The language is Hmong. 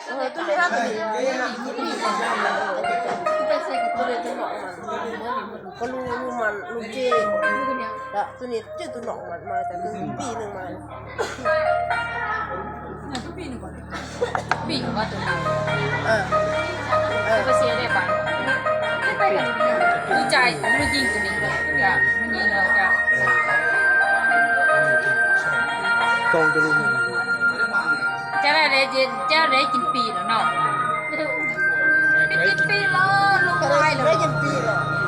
Tus niag hab tus niag, tus niag tus nom mas, koj lub lub mas lub tsev, tus niag tsev tus nom mas mas cas tus pij nws mas. Cas lawv ces cas lawv ces pis lawm no. Pis pis los lub hais lawm ces pis lawm.